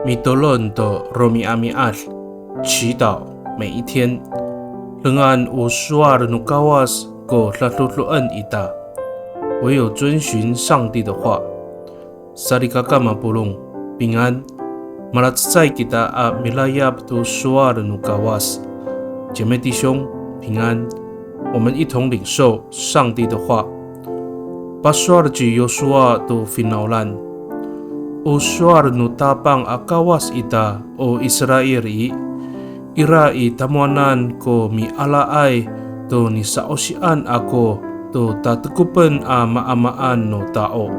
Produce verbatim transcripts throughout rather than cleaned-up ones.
Mitolon to romi'ami'ad, 祈祷每一天。Dengan o sowal no Kawas ko dadodoen ita, 唯有遵循上帝的话。Salikaka mapolong, 平安。Malacecay kita a milayap to sowal no Kawas. 姐妹弟兄，平安。我们一同领受上帝的话。Pasowal ci Yosuwa to finawlan. O sowal no Tapang a Kawas ita o Israil i, ira i tamowanan ko mialaay to nisa'osian ako to tatekopen a maamaan no tao.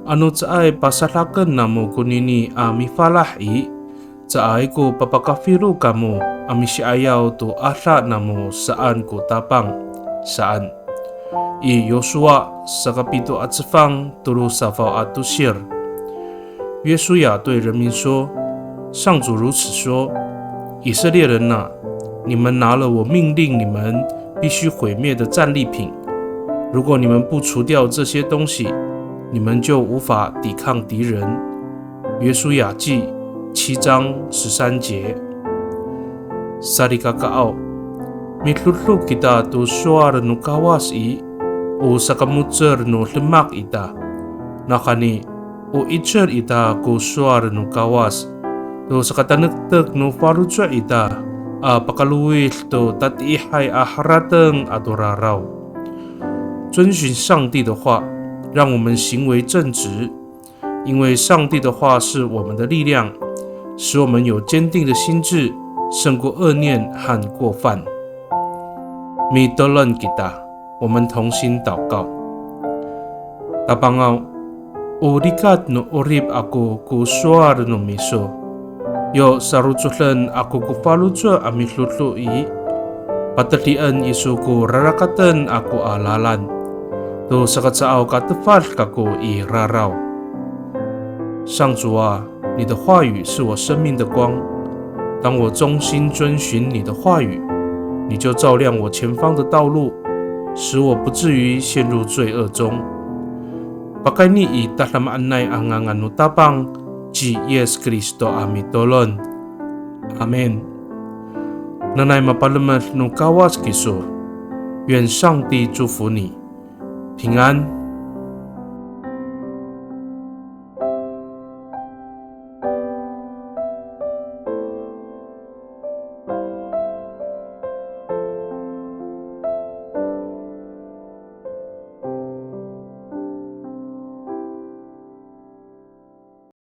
Ano caay pasadaken namo konini a mifalah i, caay ko papakafilo kamo a misi'ayaw to ada namo saan ko Tapang, saan. I Yosuwa sakapito a cefang tolo safaw a tosir. 约书亚对人民说：上主如此说，以色列人哪，你们拿了我命令你们必须毁灭的战利品，如果你们不除掉这些东西，你们就无法抵抗敌人。约书亚记七章十三节。Salikakaaw, midodo kita to sowal no Kawas i, o sakamo^cel no demak ita. Nawhani, o icel ita ko sowal no Kawas to sakatanektek no faloco' ita a pakalowid to tatiihay a harateng ato raraw. 遵循上帝的话，让我们行为正直，因为上帝的话是我们的力量，使我们有坚定的心志，胜过恶念和过犯。Mitolon kita, 我们同心祷告。Tapangaw, o likat no 'orip ako ko sowal no miso. Yo sarocoden ako ko faloco' a midodo i, patedien iso ko rarakaten ako a lalan to saka caaw ka tefad kako i raraw. 上主啊，你的话语是我生命的光。当我忠心遵循你的话语，你就照亮我前方的道路，使我不至于陷入罪恶中。Pakayni i tadamaanay a ngangan no Tapang ci Yis Kristo a mitolon. Amin. Nanay mapalemed no Kawas kiso. 愿上帝祝福你，平安。